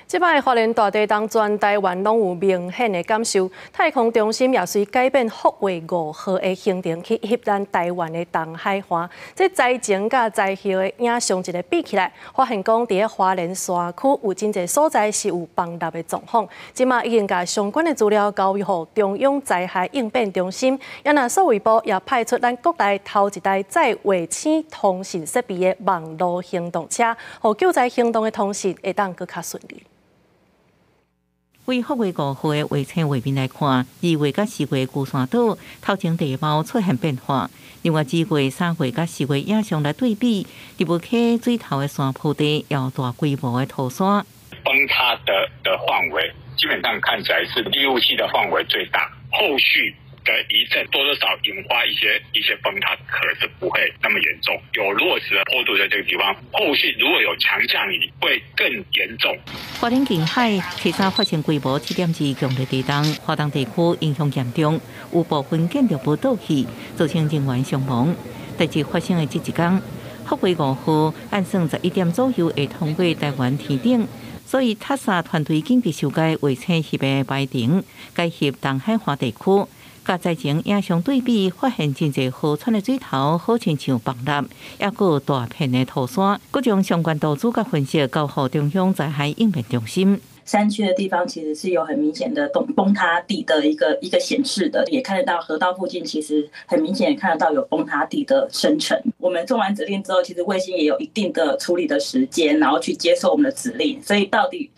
這擺花蓮大地動，全台灣攏有明顯的感受。太空中心也隨改變福衛五號的行程去翕咱台灣的東海岸。這災前佮災後的影像一个比起來，發現講佇咧花蓮山區有真濟所在是有崩塌的狀況。這馬已經共相關的資料交予中央災害應變中心，也若數位部也派出咱國內頭一台載衛星通訊設備的網路行動車，予救災行動的通訊會當閣較順利。為福衛五號的衛星畫面來看，2月佮4月龜山島頭前地貌出現變化。另外，2月、3月佮4月影像來對比，佇無溪水頭的山坡地有大規模的土山。崩塌的範圍基本上看起來是立霧區的範圍最大，後續的餘震多多少引發一些崩塌，可是不會那麼嚴重。有落石的坡度在這個地方，後續如果有強降雨，會更嚴重。花蓮近海其實發生規模7.2強烈地動，花東地區影響嚴重，有部分建築物倒去，造成人員傷亡。代誌發生的這一工，福衛五號按算11點左右會通過台灣天頂，所以塔薩團隊緊急修改衛星翕的排程，改翕東海岸地區。佮災前影像對比，發現真濟河川的水頭好親像崩塌，抑閣有大片的土山。閣將相關圖紙佮分析交予中央災害應變中心。山區的地方其實是有很明顯的崩塌地的一個顯示的，也看得到河道附近其實很明顯看得到有崩塌地的生成。我們送完指令之後，其實衛星也有一定的處理的時間，然後去接受我們的指令，所以到底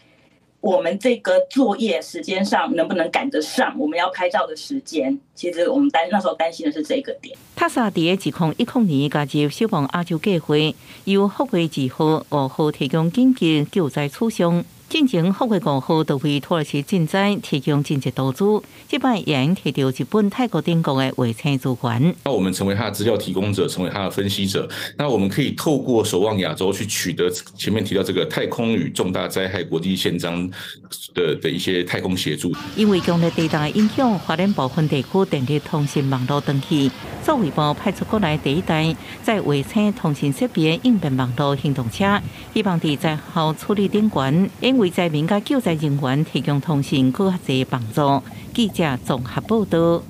我們這個作業時間上能不能趕得上我們要拍照的時間？其實我們那時候擔心的是這個點。塔薩佇2010年加入守望亞洲計劃，由福衛二號、五號提供緊急救災處上。進前福衛五號就為土耳其震災提供緊急圖資，這擺也提著日本太古頂國的衛星資源。那我們成為他的資料提供者，成為他的分析者。那我們可以透過守望亞洲去取得前面提到這個太空與重大災害國際憲章的一些太空協助。因為強烈地動的影響，花蓮部分地區電力通訊網路斷去，數位部派出國內第一台載衛星通訊設備的應變網路行動車，希望佇災後處理頂懸，為災民佮救災人員提供通訊閣較濟幫助。記者綜合報道。